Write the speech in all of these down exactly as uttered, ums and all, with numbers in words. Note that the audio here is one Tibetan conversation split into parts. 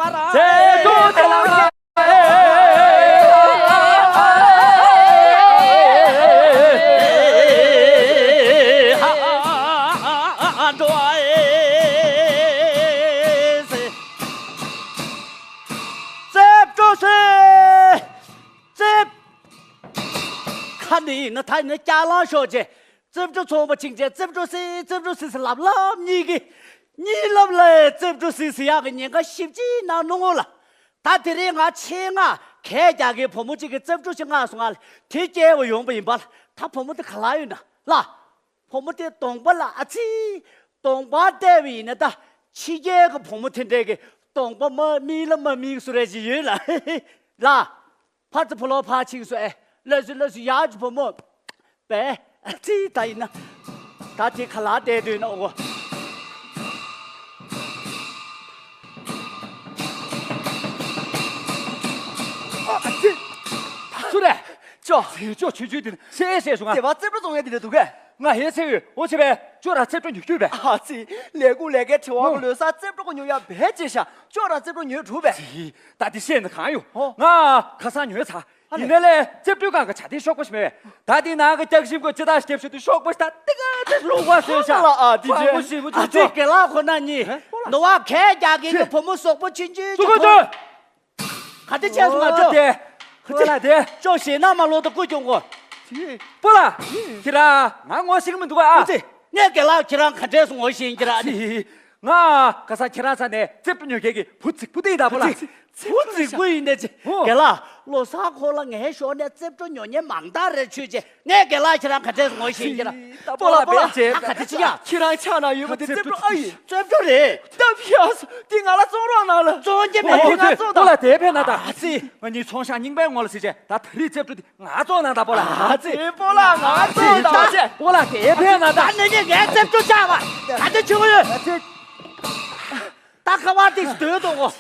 པ་ར། ཚེ་འགྲོ་དེ་ལ། རྩེ་སྤྲོ་སེ། རྩེ། ཁ་ནི་ཡིན་ན་ཐ་ཡིན་ན་སྐྱ་ལང་ཤོག་ཅེ། རྩེ་སྤྲོ་ཚོང་པ་ཆིང་ཅེ་རྩེ་སྤྲོ་སེ་རྩེ་སྤྲོ་སེ་སེ་ལབ་ལབ་གཉིས་ཀྱི། གཉིས་ལབ་ལ་རྩེ་སྤྲོ་སེ་སེ་ཡག་གི་ཉེན་ཁ་ཞིབ་ཅིག་ན་ནུ་ངོ་ལ། ད་དེ་རིང་ང་ཆེད་མངགས་གད་རྒྱག་གི་བུ་མོ་གཅིག་གི་རྩེ་སྤྲོ་ཞིག་མངགས་སོང་ང་ལ་དེ་སྐྱེལ་བ་ཡོང་པ་ཡིན་པ་ལ། ད་བུ་མོ་དེ་ག་ལ་ཡོད་ན་ལ། བུ་མོ་དེ་གདོང་པ་ལ་ཨ་ཙི། གདོང་པ་བལྟས་པ་ཡིན་ན་ད་ཕྱི་རྒྱལ་གྱི་བུ་མོ་དེ་འདྲས་ཀྱི་གདོང་པ་མ་མིག་ལ་མ་མིག་སུ་རེ་ཞིག་ཡོད་ལ། ལ། ཕར་ཚུར་ཕོ་ལོ་ཕར་ཕྱིན་སོང་ཨེ། ལགས་སོ་ལགས་སོ་ཡག་གི་བུ་མོ། པས། ཨ་ཙི་ད་ཡིན་ན། ད་དེ་ག་ལ་བསྡད་འདུག་ན་འོ། ཨ་ཙི། སུ་རེད། ཅོ། ཅོ་ཆུ་ཆུ་དེ་ནི་ཤེས་ཤེས་སོང་ང་། དེ་བ་རྩེ་སྤྲོ་བཙོང་ཡས་དེ་འདྲ་འདུག་གས། ང་ཧེ་ཚེ་ཡོད་འོ་ཆེ་བས་ཅོ་ར་རྩེ་སྤྲོ་ཉོ་རྒྱུ་བས། ཨ་ཙི། ལས་ཁུངས་ལས་ཀའི་དྲི་བ་གི་ལོས་ས་རྩེ་སྤྲོ་གི་ཉོ་ཡ་བས་ཅེ་ཤ་ཅོ་ར་རྩེ་སྤྲོ་ཉོས་གྲུབ་བས། ད་དེ་ཤེས་ན་གང་ཡོད། ཧོ། ང་ཁ་སང་ཉོས་ཚར། ཨ་ལས། ཡིན་ན་ལས་རྩེ་སྤྲོ་སྒང་གི་བྱ་དེ་ཤོག་པ་ཞིག་མེད། ད་དེ་ནང་གི་ལྕགས་ཞིམ་གོ་ཅི་ད་སྐྱེབ་ཤོག་དེ་ཤོག་པ་ཞིག་ད་ཏི་ཀ་ཏི་ལུག་པ་ཟེར་ཤག་ཨ་དེ་ཁོ་ཅི། ཞིག་པོ་ཨ་ཅིག་ཅོ། དེ་གེ་ལ་ཁོ་ན་གཉིས། ཧེ། ནོ་བ་ཁས་རྒྱག་གི་གི་བུ་མོ་ཟོག་པོ་ཆུང་ཆུང་ཅོ་ཅོ་ཅོ། ག་དེ་ཅན་སོང་ང་ཅོ། དེ། ཁོ་ལ་དེ། ཅོ་ཞེ་ན་མ་ལོ་ད་ཀུ་ཅོ་གོ། པོ་ལ། ཁྱེད་རང་ང་ངོ་ཤེས་ཀྱི་མི་འདུག་ཨ། ཨ་ཙི། ངས་རྒན་ལགས་ཁྱེད་རང་ག་འདྲས་སུ་ངོ་ཤེས་ཡིན་གྱི་ར་ནི། ང་ཁ་སང་ཁྱེད་རང་ཚ་ནས་རྩེ་སྤྲོ་ཉོ་མཁན་གྱི་བུ་རྫིག་པོ་དེ་ཡིན་ད་པོ་ལ། བུ་རྫིག་པོ་ཡིན་ནས་ཅི། ཨོ། རྒན་ལགས་ལོ་གསར་འཁོར་ལ་ངའི་ཞོར་ནས་རྩེ་སྤྲོ་ཉོ་མཁན་མང་དག་རེད་ཆུ་ཅེ་ངས་རྒན་ལགས་ཁྱེད་རང་ག་འདྲས་ངོ་ཤེས་ཡིན་གྱི་ར། ད་པོ་ལ་པོ་ལ་བས་བྱས། ད་ག་འདྲ་ཅི་ཡ། ཁྱེད་རང་ཕྱག་ན་ཡོད་པ་དེ་རྩེ་སྤྲོ་ཨ་ཡིན། རྩེ་སྤྲོ་རེད། ད་ཕྱག་སོ་དེ་ང་ལ་བཙོང་རོགས་གནང་ལ། བཙོང་རྒྱུ་མེད། ཨོ་ང་བཙོང་པོ་ལ་དེ་ཕན་ན་ད། ཨ་ཙི། ང་གཉིས་ཚོང་ཤག་རྙིང་པའི་ངོ་ལ་ཟེར་ཅེ་ད་ད་རིག་རྩེ་སྤྲོ་དེ། ང་བཙོང་ན་ད་པོ་ལ། ཨ་ཙི། པོ་ལ་ང་བཙོང་ད་ཅེ། པོ་ལ་དེ་ཕན་ན་ད། ད་ནི་ནི་ངའི་རྩེ་སྤྲོ་བཅག་པ་ག་འདྲ་བྱུང་ཡོད། ཨ་ཙི། ད་ཁ་བ་ཏིག་སྡོད་དོ་གོ།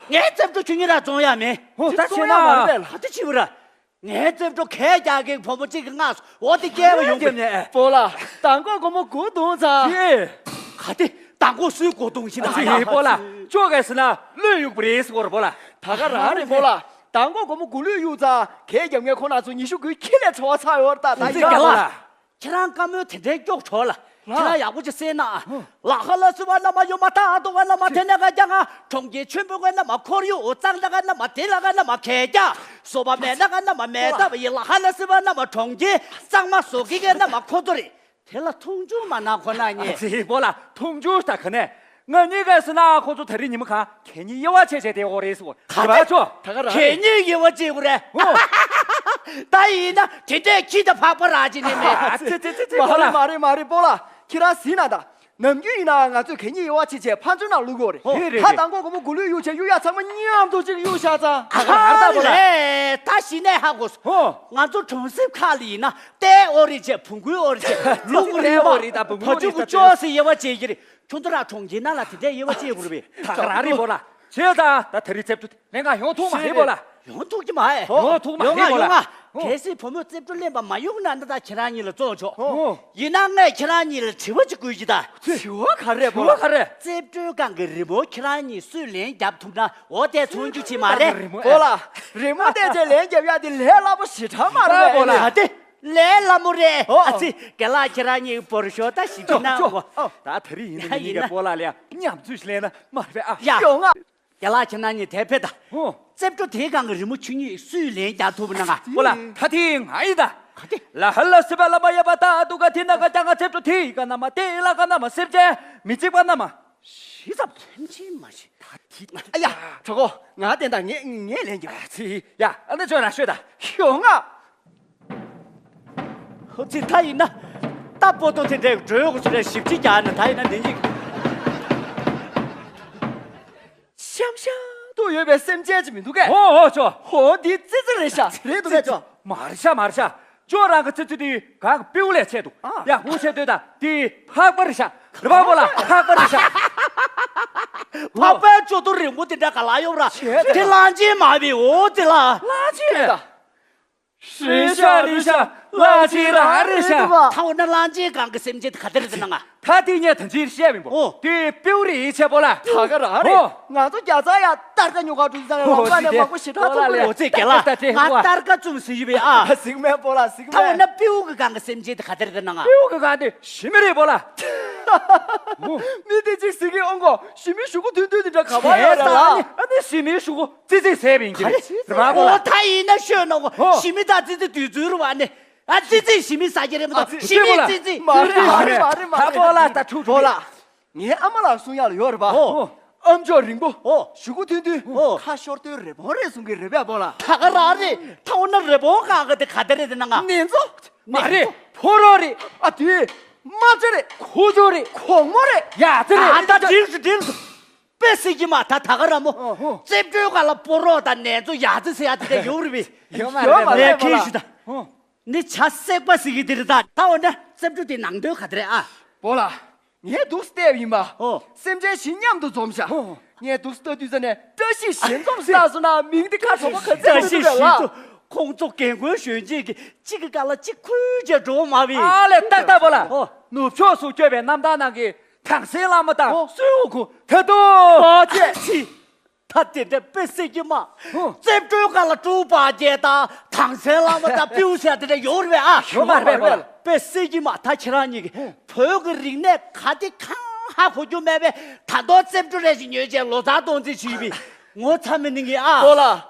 ངའི་རྩེ་སྤྲོ་ཁྱོད་གཉིས་ར་བཙོང་ཡ་མེད། ཧོ་ད་བྱས་ན་མ་རེད་པས་ལ། ག་འདྲ་བྱེད་པ་ར། ངའི་རྩེ་སྤྲོ་གད་རྒྱག་གི་བུ་མོ་གཅིག་གི་སྔགས་སུ་འོ་དེ་སྐྱེལ་བ་ཡོང་གི། པོ་ལ་མདང་དགོང་དགོང་མོ་སྒོ་རྡུང་ཚར། ཡེ། ག་དེ་མདང་དགོང་སུའི་སྒོ་རྡུང་ཤི་ན། ཨ་ཡེ་པོ་ལ་ཅོ་གས་ཟེར་ན་བློས་གཡུག་པ་རེད་ཟེར་གོ་ར་པོ་ལ། ད་ག་རང་རེད་པོ་ལ། མདང་དགོང་དགོང་མོ་སྒོ་ལུས་གཡུག་ཚར་གད་རྒྱབ་མཁན་ཁོ་ན་ཚོ་ཉི་ཤུ་དགུའི་ཁྱི་ལས་ཁྲོ་བ་ཚ་ཡོད་རེད་ད། ད་ཡ་ལ། ཁྱེད་རང་བཀའ་མོལ་དེ་འདྲའི་སྐྱོག་བྲོ་ལ། ཁྱེད་རང་ཡག་པོ་ཅིག་གསན་ན། ལ་ཧ་ལ་སི་བ་ན་མ་ཡོ་མ་ཏ་དོ་ག་ན་མ་དེ་ན་ག་ཀྱ་ང་གྲོང་ཁྱེར་ཆེན་པོ་ག་ན་མ་ཁོར་ཡུག་གཙང་ད་ག་ན་མ་དེ་ལ་ག་ན་མ་གད་རྒྱ་སོ་བ་མེད་ན་ག་ན་མ་མེད་ད་བ་ཡི་ལ་ཧ་ལ་སི་བ་ན་མ་གྲོང་ཁྱེར་གཙང་མ་བཟོ་གི་ག་ན་མ་ཁོ་ཚོ་རེད། དེ་ལ་མཐོང་ཆུང་མ་གནང་ཁོ་ན་ཉེ། ཨ་ཙི་པོ་ལ་མཐོང་ཆུང་ད་ག་ནས། ང་གཉིས་ཀ་ཟེར་ན་ཁོ་ཚོ་ད་རིང་ཉི་མ་གང་གད་སྙིགས་དབྱེ་བ་ཕྱེ་བྱས་དེ་འོ་རེད་ཟེར་བ། ག་ཚོད། ད་ག་རང་གད་སྙིགས་དབྱེ་བ་ཕྱེ་དགོས་རེད། ཨོ། ད་ཡིན་ན་དེ་འདྲས་ཁྱི་དང་ཕག་པ་རག་ཅི་ནི་མེད། ཨ་ཙི་ཙི་ཙི་ཙི་མ་པོ་རེད་ལ། མ་རེད་མ་རེད་པོ་ལ། ཁྱེད་རང་ཟིན་ན་ད། ནམ་རྒྱུན་ཡིན་ན་ང་ཚོས་གད་སྙིགས་དབྱེ་བ་ཕྱེ་བྱས་ཕར་ཚུར་ནང་བླུག་དགོས་རེད། ཧེ་རེད་ད་རེད། མདང་དགོང་དགོང་མོ་སྒོ་ལུས་གཡུག་བྱས་གཡུག་ཡ་ཚང་མ་མཉམ་དུ་ཅིག་གཡུག་བཞག་ཙང་། ད་ག་རང་ད་པོ་ལ། ཨ་ལས་ད་གཞི་ནས་ཧ་གོ་སོང་། ཧོ། ང་ཚོ་གྲོང་གསེབ་ཁག་ལ་ཡིན་ན་རྟའི་འོ་རེད་བྱས་བོང་གུའི་འོ་རེད་བྱས་ལུག་རྟའི་འོ་རེད་ད་བོང་གུའི་འོ་རེད་ད། བཅོ་ས་དབྱེ་བ་ཕྱེ་གི་རེད། ཁྱོད་ཚོ་ར་གྲོང་ཁྱེར་ནང་ལ་དེ་འདྲའི་དབྱེ་བ་ཕྱེ་དགོས་རེད་པས། ད་ག་རང་རེད་པོ་ལ། བྱས་ཙང་ད་ད་རིང་རྩེ་སྤྲོ་དེ་ལེན་ག་ཡོང་ཐུབ་མ་རེད་པོ་ལ། ཡོང་ཐུབ་ཀྱི་མ་རེད། ཡོང་ཐུབ་མ་རེད་པོ་ལ། ཡོང་ང་ཡོང་ང་། གལ་སྲིད་བུ་མོས་རྩེ་སྤྲོ་ལེན་པ་མ་ཡོང་ན་ད་ད་ཁྱེད་རང་གཉིས་ལ་བཙོང་ཆོག་ཨོ། ཡིན་ན་ངས་ཁྱེད་རང་གཉིས་ལ་དྲི་བ་ཅིག་འགོད་ཀྱི་ད། དྲི་བ་ག་རེ་པོ་ལ། དྲི་བ་ག་རེ། རྩེ་སྤྲོའི་སྒང་གི་རི་མོ་ཁྱེད་རང་གཉིས་སུས་ལན་རྒྱབ་ཐུབ་ན་འོ་དེ་ཚོང་རྒྱུ་ཅིག་མ་རེད། རི་མོ་པོ་ལ། རི་མོ་བལྟས་བྱས་ལན་རྒྱབ་ཡ་དེ་ལས་སླ་པོ་ཞེ་དྲག་མ་རེད་པོ་ལ། ད་དེ། ལས་སླ་མོ་རེད། ཨོ། ཨ་ཙི། རྒན་ལགས་ཁྱེད་རང་གཉིས་བོར་ཤོག་ད་ཞིབ་ཅོ་ཅིག་གནང་ཅོ། ཨོ། ད་དེ་རིང་ཡིན་ན་ཡིན་ན་ཡིན་ན་པོ་ལ་ལ་ཡ་མཉམ་ཚུལ་ཞིག་ལེན་ན་མ་རེད་ཨ། ཡ། ཡོང་ང་། རྒན་ལགས་ཁྱེད་རང་གཉིས་དེ་ཕེབས་ད། ཨོ། རྩེ་སྤྲོ་དེའི་སྒང་གི་རི་མོ་ཆུ་གཉིས་སུས་ལན་རྒྱག་ཐུབ་ན་ང་། པོ་ལ་ད་དེ་ང་ཡིན་ད། ག་དེ། ལ་ཧ་ལ་སི་པ་ལ་པ་ཡ་པ་ད་དུ་ག་དེ་ན་ག་ཅ་ང་རྩེ་སྤྲོ་དེ་ག་ན་མ་དེ་ལ་ག་ན་མ་སེམས་ཅན་མི་གཅིག་པ་ན་མ། ཤི་ཙམ་ཐོན་ཆེན་མ་ཤི། ད་དེ་ཨ་ཡ། གྲོགས་པོ་ང་བསྟན་ད་ངས་ངས་ལན་རྒྱབ། ཨ་ཙི་ཡ་ཨ་ནི་ཅོ་ར་ཤོད་ད། ཡོང་ང་། ཧོ་ཙི་ད་ཡིན་ན། ད་པོ་ཏོ་དེ་འདྲའི་འགྲོས་གོ་ཚུལ་ཞིབ་ཅིག་རྒྱག་ན་ད་ཡིན་ན་ནི་ཡིག་ཤམ་ཤམ་དུ་ཡོད་པའི་སེམས་ཅན་ཅིག་མི་འདུག་གས། ཧོ་ཧོ་ཅོ། ཧོ་འདི་ཙི་ཙི་རེད་ཤག་རེད་འདུག་གས་ཅོ། མ་རེད་ཤག་མ་རེད་ཤག་ཅོ་རང་གི་ཙི་ཙི་དེ་གང་གི་པིའུ་ལས་ཆད་འདུག་ཨ། ཡ་ཧུ་ཆད་འདོད་ད་དེ་ཕག་པ་རེད་ཤག་རེད་པ་པོ་ལ་ཕག་པ་རེད་ཤག་ཕག་པའི་ཅོ་ཏོ་རིང་པོ་དེ་འདྲ་ག་ལ་ཡོད་ར། ཆད་དེ་གླང་ཆེན་མ་བི་འོ་དེ་ལ། གླང་ཆེན། རེད་ཤག་རེད་ཤག་གླང་ཆེན་རང་རེད་ཤག་ད་འོ་ན་གླང་ཆེན་སྒང་གི་སེམས་ཅན་དེ་ག་དེ་རེད་ཟེར་ན་ང་། ད་དེ་ངས་ད་ཅིར་བཤད་མི་འབོ། ཨོ། དེ་སྤྲེའུ་རེད་ཡིན་ཆེ་པོ་ལ། ད་ག་རང་རེད། ཨོ། ང་ཚོ་རྒྱ་ཚ་ཡ་སྟར་ཀ་ཉོ་ག་འགྲོ་ཟེར་ནས་ལོག་པ་ནས་མང་པོ་ཞེ་དྲག་ཐོབ་པ་རེད། ཨོ་ཙེ་རྒན་ལགས། ང་སྟར་ཀ་བཙུམ་ཟེར་ཡོད་པས་ཨ། གཟིགས་མེད་པོ་ལ་གཟིགས་མེད། ད་འོ་ན་སྤྲེའུ་གི་སྒང་གི་སེམས་ཅན་དེ་ག་དེ་རེད་ཟེར་ན་ང་། སྤྲེའུ་གི་སྒང་དེ་ཞི་མི་རེད་པོ་ལ། མི་དེ་གཅིག་ཟིག་གི་ཨོང་གོ་ཞི་མི་ཞུ་གུ་ཐུན་ཐུན་དེ་འདྲ་ག་པར་ཡོད་རེད་ལ། ཨ་ནི་ཞི་མི་ཞུ་གུ་ཙི་ཙི་ཟས་པ་ཡིན་གྱི་རེད། རེད་པ་ལ། ཨོ་ད་ཡིན་ན་ཤོད་ནོ་གོ་ཞི་མི་ད་ཙི་ཙི་དུས་ཚོད་རུ་བ་ནི། ཨ་ཙི་ཙི་ཞི་མི་ཟ་གྱི་རེད་མ་གཏོགས་ཞི་མི་ཙི་ཙི། མ་རེད་མ་རེད་མ་རེད་མ་རེད། ད་པོ་ལ་ད་ཁྲུག་ཁྲུག་པོ་ལ། ངའི་ཨ་མ་ལགས་གསུང་ཡག་ལ་ཡོད་རེད་པ། ཨོ། ཨམ་ཅོག་རིང་པོ། ཨོ། ཞུ་གུ་ཐུང་ཐུང་། ཨོ། ཁ་ཤོར་དུས་རི་བོང་རེད་གསུང་གི་རེད་པས་པོ་ལ། ད་ག་རང་རེད། ད་འོ་ན་རི་བོང་གང་ག་དེ་ག་དེ་རེད་དེ་ན་ང་། ནེ་ཙོ། མ་རེད། ཕོ་རོག་རེད། ཨ་དེ། རྨ་བྱ་རེད། ཁོ་ཅོ་རེད། གོང་མོ་རེད། ཡ་ཙི་རེད། ཨ་ད་འགྲིག་སོང་འགྲིག་སོང་། དཔེ་སྲིད་ཀྱི་མ་ད་ད་ག་ར་མོ། ཨོ་ཧོ། རྩེ་སྤྲོའི་སྒང་ལ་ཕོ་རོག་དང་ནེ་ཙོ་ཡ་ཙི་ཟེར་ཡ་དེ་འདྲ་ཡོད་རེད་པས། ཡོད་མ་རེད་པོ་ལ། ངས་ཁྱེད་ཞུ་ད། ཨོ། ནི་བྱ་སྲེག་པ་ཟེར་གི་དེ་རེད་ད། ད་འོ་ན་རྩེ་སྤྲོ་དེ་ནང་དོན་ག་དེ་རེད་ཨ། པོ་ལ། ངས་འདུག་སེ་བལྟས་པ་ཡིན་པ། ཨོ། སེམས་ཅན་བཞི་མཉམ་དུ་འཛོམས་ཤག་ཨོ། ངས་འདུག་སེ་ལྟ་དུས་ཙ་ནས་བཀྲ་ཤིས་ཞལ་འཛོམས་ཟེར་བཏགས་སོང་ན་མིང་འདི་ཁ་གྲོགས་པོ་ག་ཚད་བཀྲ་ཤིས་ཞལ་འཛོམས། ཁོང་ཚོ་རྒན་རྒོན་གཞོན་སྐྱེས་ཀྱི་གཅིག་གི་སྒང་ལ་གཅིག་ཁུར་བྱས་འགྲོ་བ་མ་བི། ཨ་ལས་ཏག་ཏག་པོ་ལ། ཨོ། ནུབ་ཕྱོགས་སུ་བསྐྱོད་པའི་རྣམ་ཐར་ནང་གི་ཐང་སན་བླ་མ་དང་ཨོ། སུའུ་ཁུ་ད་དུང་། ཨོ་ཙེ། ད་དེ་འདྲ་དཔེ་སྲིད་ཀྱི་མ། ཧུ། རྩེ་སྤྲོའི་སྒང་ལ་ཀྲུའུ་པ་རྒྱལ་དང་ཐང་སན་བླ་མ་དང་སྤྲེའུ་ཟེར་དེ་འདྲ་ཡོད་རེད་ཨ། ཡོད་མ་རེད་པ། དཔེ་སྲིད་ཀྱི་མ་ད་ཁྱེད་རང་གཉིས་ཀྱིས་ཧུ། བོད་ཀྱི་རིག་གནས་ག་དེ་གང་ཧ་གོ་རྒྱུ་མེད་པས་ད་དུང་རྩེ་སྤྲོ་རེ་ཞིག་ཉོས་བྱས་ལོ་ཙཱ་གཏོང་རྩིས་བྱེད་པའི་ངོ་ཚ་མི་ནི་ངེས་ཨ། པོ་ལ།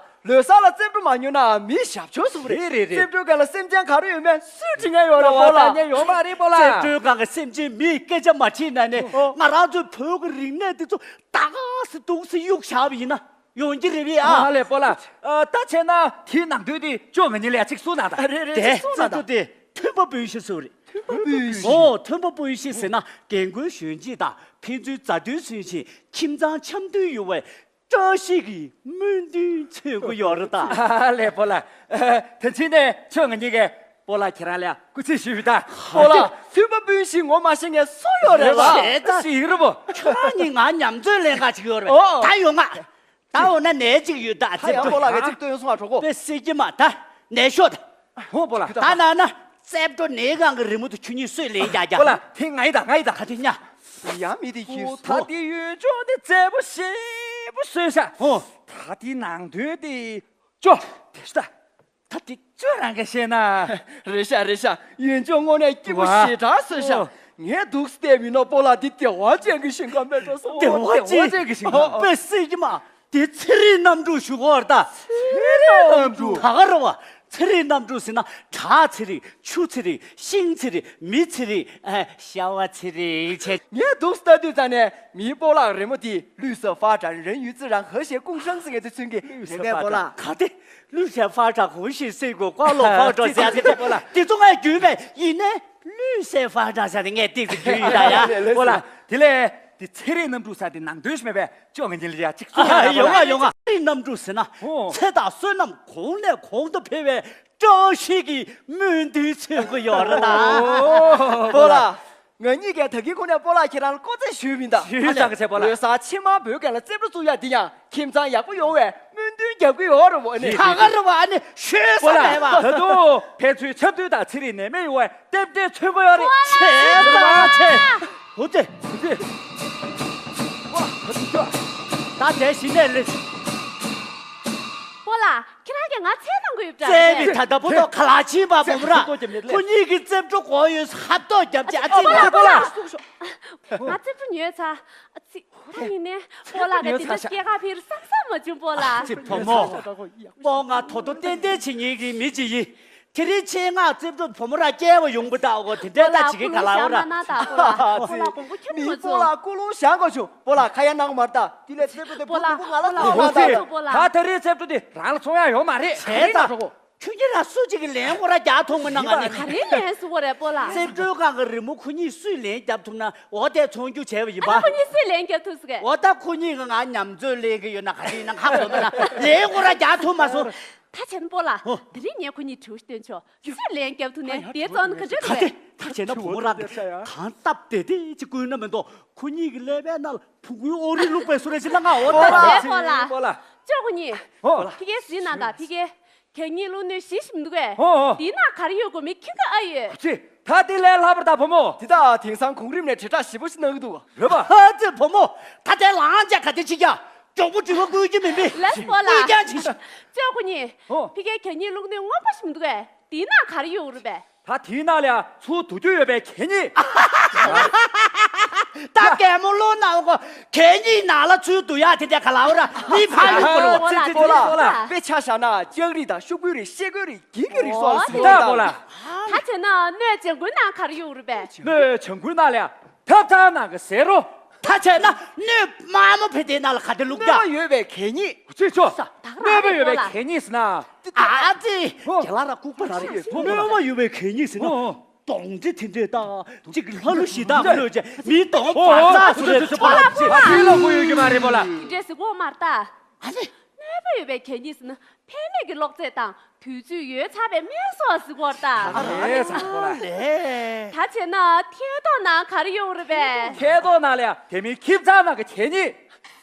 ལོ་གསར་ལ་རྩེ་སྤྲོ་མ་ཉོས་ན་མི་ཞབས་ཕྱི་སུ་རེད། རེད་རེད་རེད། རྩེ་སྤྲོའི་སྒང་ལ་སེམས་ཅན་ག་རེ་ཡོད་མེད་སུས་དྲི་ངེས་ཡོད་རེད་པོ་ལ། ད་ཉན་ཡོད་མ་རེད་པོ་ལ། རྩེ་སྤྲོའི་སྒང་གི་སེམས་ཅན་མིའི་སྐད་ཆ་མ་དྲིས་ན་ནས་ཨོ། ང་རང་ཚོའི་བོད་ཀྱི་རིག་གནས་འདི་ཚོ། ད་ག་སེ་འདུག་སེ་གཡུག་བཞག་པ་ཡིན་ན་ཡོང་གི་རེད་པས་ཨ། ཨ་ལས་པོ་ལ། ཨ་ད་བྱས་ན་དེའི་ནང་དོན་དེ་ཅོ་ང་གཉིས་ལ་ཡ་གཅིག་གསུངས་ན་ད། རེད་རེད། དེ་གཅིག་གསུངས་ན་ད། དེ་མཐུན་པ་སྤུན་བཞི་སུ་རེད། མཐུན་པ་སྤུན་བཞི། ཨོ་མཐུན་པ་སྤུན་བཞི་ཟེར་ན་རྒན་རྒོན་གཞོན་སྐྱེས་དང་ཕན་ཚུན་མཛའ་མཐུན་སུན་ཞིང་ཁྱིམ་ཚང་འཆམ་མཐུན་ཡོང་བའི་བཀྲ་ཤིས་ཀྱི་སྨོན་འདུན་མཚོན་གྱི་ཡོད་རེད་ད། ཨ་ལས་པོ་ལ། ད་ཕྱིན་ནས་ཅོ་ང་གཉིས་ཀས། པོ་ལགས་ཁྱེད་རང་ལ་སྐུ་ཚེ་ཞུ་ཡི་ད། པོ་ལགས་མཐུན་པ་སྤུན་བཞི་ངོ་མ་ཤེས་མཁན་སུ་ཡོད་རེད་ལ། རེད་ད། ཞིག་རེད་པོ། ཁྱོད་རང་གཉིས་ང་མཉམ་མཛོད་ལེན་ག་ཅིག་ཡོད་རེད། ཨོ། ད་ཡོང་ང་། ད་འོ་ན་ནས་ཅིག་ཡོད་ད། ད་ཡང་པོ་ལགས་ཀྱིས་ཅིག་སྟོན་སོང་ང་གྲོགས་པོ། དཔེ་སྲིད་ཀྱི་མ་ད། ནས་ཤོག་ད། ཧོ་པོ་ལགས། ད་ན་ན་རྩེ་སྤྲོ་ནས་གང་གི་རི་མོ་དེ་ཁྱོད་གཉིས་སུས་ལེན་རྒྱག་རྒྱག་པོ་ལགས་དེ་ང་ཡི་ད་ང་ཡི་ད། ག་དེ་ཉ། ཡ་མི་དེ་ཁྱི་སོ། ད་དེ་ཡོད་ཅོག་དེ་མཛེས་པོ་ཞེ་པོ་བཟོས་ཤག་ཧོ། ད་དེ་ནང་དོན་དེ། ཅོ། དེ་ཤི་ད། ད་དེ་ཅོ་རང་གིས་ཤེས་ན། རེད་ཤག་རེད་ཤག་ཡོན་ཅོ་དངོས་གནས་སྐྱིད་པོ་ཞེ་དྲག་བཟོས་ཤག་ཨོ། ངས་འདུག་སེ་བལྟས་པ་ཡིན་ན་པོ་ལགས་འདི་བདེ་བ་ཅན་གྱི་ཞིང་ཁམས་མེད་འགྲོ་སོང་། བདེ་བ་ཅན། བདེ་བ་ཅན་གྱི་ཞིང་ཁམས། དཔེ་སྲིད་ཀྱི་མ། དེ་ཚེ་རིང་རྣམ་དྲུག་ཞུ་གོ་བར་ད། ཚེ་རིང་རྣམ་དྲུག་ད་ག་རེད་པ། ཚེ་རིང་རྣམ་དྲུག་ཟེར་ན་བྲག་ཚེ་རིང་། ཆུ་ཚེ་རིང་། ཤིང་ཚེ་རིང་། མི་ཚེ་རིང་། ཨ་ཤ་བ་ཚེ་རིང་བྱས། ངས་འདུག་སེ་ལྟ་དུས་ཙ་ནས་མིའི་པོ་ལགས་རི་མོ་དེ་绿色发展人与自然和谐共生ཟེར་མཁན་དེ་མཚོན་གྱི་རེད་པས་པོ་ལགས། ག་དེ་绿色发展和谐社会 ཀ་ལོ་发展ཟེར་ཡ་དེ་པོ་ལགས། དེ་ཚོ་ངས་རྒྱུས་མེད་ཡིན་ནའི་绿色发展ཟེར་ནས་ངས་ཏིག་ཙམ་རྒྱུས་ཡིན་ད་ཡ། པོ་ལགས་དེ་ལས་དེ་ཚེ་རིང་རྣམ་དྲུག་ཟེར་དེ་ནང་དོན་ཞིག་མེད་པས་ཅོ་ང་གཉིས་ལ་ཡ་གཅིག་གསུངས་ཡ་ཡོང་ང་ཡོང་ང་། ཚེ་རིང་རྣམ་དྲུག་ཟེར་ན་ཨོ། ཚེ་དང་བསོད་ནམས་གོང་ནས་གོང་དུ་འཕེལ་བའི་བཀྲ་ཤིས་ཀྱི་སྨོན་འདུན་མཚོན་གྱི་ཡོད་རེད་ད། ཨོ། པོ་ལགས། ང་གཉིས་ཀས་ད་གིན་གོང་ནས་པོ་ལགས་ཁྱེད་རང་ལ་སྐུ་རྩེད་ཞུས་པ་ཡིན་ད། ཞུས་ཙང་གི་ཚེ་པོ་ལགས། ལོ་གསར་ཕྱི་མ་བོད་སྒང་ལ་རྩེ་སྤྲོ་བཙུགས་ཡ་འདི་ཡང་ཁྱིམ་ཚང་ཡག་པོ་ཡོང་བའི་སྨོན་འདུན་རྒྱག་གི་ཡོད་རེད་པོ་ཨ་ནི། ད་ག་རེད་པ་ཨ་ནི་ཤོད་ས་མེད་པ། ད་དུང་ཕན་ཚུན་འཆམ་མཐུན་དང་ཚེ་རིང་ནད་མེད་ཡོང་བའི་རྟེན་འབྲེལ་མཚོན་གྱི་ཡོད་རེད། བྱས་ཙང་བྱས། ཧུ་ཙེ། ཧུ་ཙེ། ད་དེ་གཞི་ནས་ལས། པོ་ལགས། ཁྱེད་རང་གིས་ང་ཚད་གཏོང་གི་ཡོད་པ་འདྲ། བཙལ་བའི་ད་ལྟ་བུ་ཐོག་ཁ་ལག་ཕྱིན་པ་བུ་མོ་ར། ཁོ་གཉིས་ཀྱི་རྩེ་སྤྲོ་གོ་ཡོད་ཧབ་ཐོག་རྒྱབ་ཅིག་ཨ་ཙི་པོ་ལགས་པོ་ལགས། ང་རྩེ་སྤྲོ་ཉོས་ཚར། ཨ་ཙི་ད་ཡིན་ནའི་པོ་ལགས་ཀྱིས་དེ་འདྲ་སྐྱེལ་ག་ཕེབས་རེད་བསམ་བསམ་མ་བྱུང་པོ་ལགས། ཨ་ཙི་བུ་མོ། པོ་ང་ཐོ་ཐོ་ཏན་ཏན་བྱེད་མཁན་གྱི་མི་ཅིག་ཡིན། དེ་རིང་ཆེད་མངགས་རྩེ་སྤྲོ་བུ་མོ་ར་སྐྱེལ་བ་ཡོང་པོ་ད་འོ་དེ་འདྲའི་ད་བྱེད་ཀྱི་ག་ལ་འོ་ར། པོ་ལགས་དགོངས་པ་ཁྱོན་ནས་མི་མ་པོ་ཚོམ། ལགས་ཀུན་སློང་བཞག་དགོས་བྱུང་པོ་ལགས་ཁ་ཡ་གནང་མར་ད། དེ་ལས་རྩེ་སྤྲོ་དེ་པོ་ལགས་པོ་ང་ལ་པོ་ལགས་ཐོག་མ་ད་ད། པོ་ལགས། ད་དེ་རིང་རྩེ་སྤྲོ་དེ་རང་ལ་ཚོང་ཡ་ཡོད་མ་རེད། བྱས་ཙང་། ཁྱོད་ཀྱིས་ར་སུ་གཅིག་གིས་ལན་སྐོར་ར་རྒྱག་ཐུབ་མི་གནང་ང་ནི། ག་རེ་ལན་སུ་བོ་རེད་པོ་ལགས། རྩེ་སྤྲོའི་སྒང་གི་རི་མོ་ཁོ་གཉིས་སུས་ལན་རྒྱབ་ཐུབ་ན་འོ་དེ་ཚོང་རྒྱུ་བྱས་པ་ཡིན་པ། ཨ་ནི་ཁོ་གཉིས་སུས་ལན་རྒྱབ་ཐུབ་ཟེར་གི། འོ་ད་ཁོ་གཉིས་ཀྱིས་ང་མཉམ་མཛོད་ལེན་གི་ཡོད་ན་ག་རེ་ཡིན་ན་ཧ་གོ་མི་ན་ལན་སྐོར་ར་རྒྱག་ཐུབ་མ་སོང་། ད་བྱས་ན་པོ་ལགས། ཨོ། དེ་རིང་ངས་ཁོ་གཉིས་དྲི་བ་ཞིག་བཏོན་ཆོག་སུས་ལན་རྒྱབ་ཐུབ་ནས་དེ་བཙོང་ན་ག་འདྲ་ག་དེ་རེད། ད་བྱས་ན་བུ་མོ་རང་གིས་གང་སྟབས་བདེ་བདེ་ཅིག་བསྐུལ་ན་མི་འདུག་ཁོ་གཉིས་ཀྱི་ཀླད་པའི་ནང་ལ་བུ་གུའི་ཨོ་རི་བླུགས་པའི་བཟོ་འདྲ་ཞིག་ལ་ང་འོ་ད། པོ་ལགས། པོ་ལགས། པོ་ལགས། ཅོ་ཁོ་གཉིས། ཨོ། ཕ་གིར་གཟིགས་གནང་དང་ཕ་གིར། གད་སྙིགས་བླུགས་སྣོད་གཞི་ཞིག་འདུག་གས། ཨོ་ཨོ། འདི་ན་ག་རེ་ཡོད་དགོས་མིན་མཁྱེན་གྱི་ཨ་ཡོད། ཅི། ད་དེ་ལས་ལྷག་པར་ད་བུ་མོ། དེ་ད་དེང་སང་གོང་རིམ་ནས་དྲིལ་བསྒྲགས་ཞིབ་པོ་ཞིག་གནང་གི་འདུག་བ། རེད་པ། ཧ་ཙི་བུ་མོ། ད་དེ་ལངས་བྱས་ག་དེ་ཅིག་ཀྱང་མགྱོགས་པོ་དྲི་བ་བསྐུལ་གྱི་མིན་པས། ལས་པོ་ལ། བསྐུལ་ཀྱང་བྱེད་ཤིག་ཅོ་ཁོ་གཉིས། ཨོ། ཕི་གའི་གད་སྙིགས་བླུགས་སྣོད་སྔོན་པོ་ཞིག་མི་འདུག་གས། འདི་ན་ག་རེ་ཡོད་རེད་པས། ད་དེའི་ནང་ལ་ཡ་ཚུར་བསྡུ་རྒྱུ་ཡོད་པའི་གད་སྙིགས། ད་གད་མོ་ལོ་ནའོ་གོ། གད་སྙིགས་ནང་ལ་ཚུར་བསྡུ་ཡག་དེ་འདྲ་ག་ལ་འོ་ར་མི་ཕ་ཡུལ་གོ་རོ། ཨོ་ལ་ཙི་ཙི་ཙི་ལ། དཔེ་ཆ་བཞག་ན་ལྕགས་རིགས་དང་ཤོག་བུའི་རིགས་ཤེལ་སྒོའི་རིགས་གྱི་གི་རིགས་སོགས་ལ་ཟིན་ད་གོ་ལ། ད་བྱས་ན་སྣོད་ལྗང་གུའི་ནང་ག་རེ་ཡོད་རེད་པས། སྣོད་ལྗང་གུའི་ནང་ལ་ཡ་ཐབ་ཚང་ནང་གི་ཟེ་རོ། ད་བྱས་ན་སྣོད་དམར་མོ་ཕེ་དེའི་ནང་ལ་ག་དེ་བླུགས་ཀྱ། སྣོད་པ་ཡོད་པའི་གད་སྙིགས། ཅི་ཆོ། སྣོད་པ་ཡོད་པའི་གད་སྙིགས་ཟེར་ན། ཨ་ཙི། ཨོ། རྒན་ལགས་ར་ལྐུགས་པ་ར་རེད། སྣོད་པ་ཡོད་པའི་གད་སྙིགས་ཟེར་ན། ཨོ་ཨོ། གདོང་འདྲེ་དེ་འདྲས་དང་གཅིག་ལྷ་ཀླུ་གཞི་བདག་ལོས་བྱས་མིའི་གདོང་ཨོ་ཨོ། བར་ཙག་སུ་རེད་ཚོ་ཕོ་ལ་ཕོ་ལ། ཨ་ཕི་ལ་གོ་ཡོད་ཀྱི་མ་རེད་པོ་ལ། དེ་འདྲས་ཟེར་གོ་མ་རེད་ད། ཨ་ཙི། སྣོད་པ་ཡོད་པའི་གད་སྙིགས་ཟེར་ན་ཕན་མེད་ཀྱི་གློག་རྫས་དང་དུས་ཚོད་ཡོལ་ཚར་བའི་སྨན་སོགས་ཟེར་གོ་རེད་ད། ཨ་རེད་ཟེར་གོ་ལ། ད་བྱས་ན་ཐལ་རྡོག་ནང་ག་རེ་ཡོད་རེད་པས། ཐལ་རྡོག་ནང་ལ་ཡ་དེ་མིན་ཁྱིམ་ཚང་ནང་གི་གད་སྙིགས།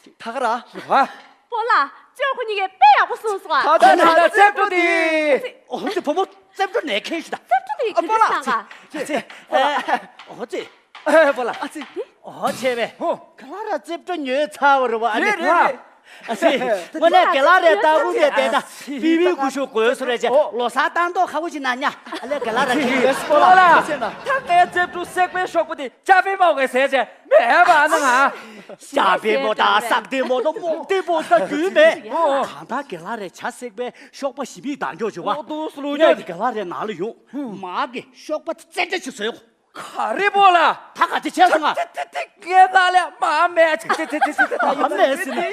ད་ག་ར། རེད་པ། པོ་ལགས། ཅོ་ཁོ་གཉིས་ཀས་དཔེ་ཡག་པོ་གསུངས་སོང་ཨ། ད་ད་ད་རྩེབ་སྤྲོ་དེ། ཨོ་ཙི་བུ་མོ་རྩེབ་སྤྲོ་ནས་ཁེལ་ཞུ་ད། རྩེབ་སྤྲོ་དེ་ག་འདྲ་སང་ག་ཅེ། ཨོ་ཙི། ཨེ་པོ་ལགས། ཨ་ཙི། ཨོ་ཆེ་བས། ཧོ། ག་ལ་ར་རྩེབ་སྤྲོ་ཉོས་ཚར་བ་རེད་བ་ཨ་ནི། རེད་རེད་རེད། ཨ་ཙི། དངོས་གནས་ག་ལ་རའི་ལྟ་བུ་ནས་བལྟས་ན་པི་བི་ཀུ་ཤུ་དགོས་སུ་རེད་ཅེ། ཨོ། ལོ་གསར་བཏང་མདོག་ཁ་པོ་ཞིག་ན་ཉ། ཨ་ལས་ག་ལ་ར་ཁེལ་ཡོད་སི་པོ་ལགས། ད་ངའི་རྩེབ་སྤྲོ་སྲེག་པའི་ཤོག་བུ་དེ་ཅ་པི་མོ་གི་ཟས་བྱས་མེད་པ་ན་ང་། ཅ་པི་མོ་དང་སག་ཏི་མོ་དང་མོག་ཏི་མོ་ད་རྒྱུས་མེད། ཨོ། གང་ལྟར་ག་ལ་རའི་ཇ་སྲེག་པའི་ཤོག་པ་ཞིམ་མིག་དང་འཇོག་བྱུང་བ། ཨོ་དུ་སུ་ལུ་ངས་ཉོ། ག་ལ་རའི་ནང་ལ་ཡོང་། མ་གི་ཤོག་པ་རྩེ་འདྲ་ཞིག་བཟོས། ག་རེ་པོ་ལགས། ད་ག་དེ་བྱས་སོང་ང་། དེ་དེ་དེ་ངས་ད་ལས་མ་མེད་ཅིག་དེ་དེ་དེ་དེ་དེ་མ་མེད་ཟེར་ན།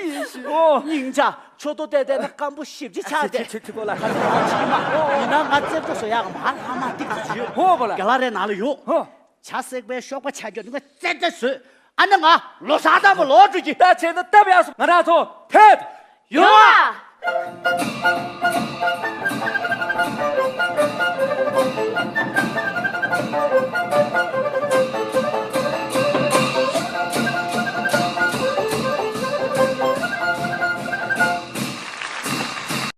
ཨོ། སྙིང་རྗེ། ཆོ་ཏོ་བལྟས་བལྟས་ན་སྐམ་པོ་ཞིབ་ཅིག་ཆགས་ཏེ། ཅི་ཅི་ཅི་པོ་ལགས། ཡིན་ན་ང་རྩེབ་སྤྲོ་བཟོ་ཡག་མ་ལྷག་མ་ཏིག་ཏིག་བྱོས། ཧོ་པོ་ལགས། ག་ལ་རའི་ནང་ལ་ཡོང་། ཧོ། ཇ་སྲེག་པའི་ཤོག་པ་ཆ་རྒྱུ་ནི་ང་རྩེ་རྩེ་བཟོས། ཨ་ནི་ང་ལོ་གསར་དང་པོ་ལོག་འགྲོ་གི། ད་བྱས་ན་སྟབས་ཡག་སོང་ང་རང་ཚོ་ཐད་ཡོང་ཨ།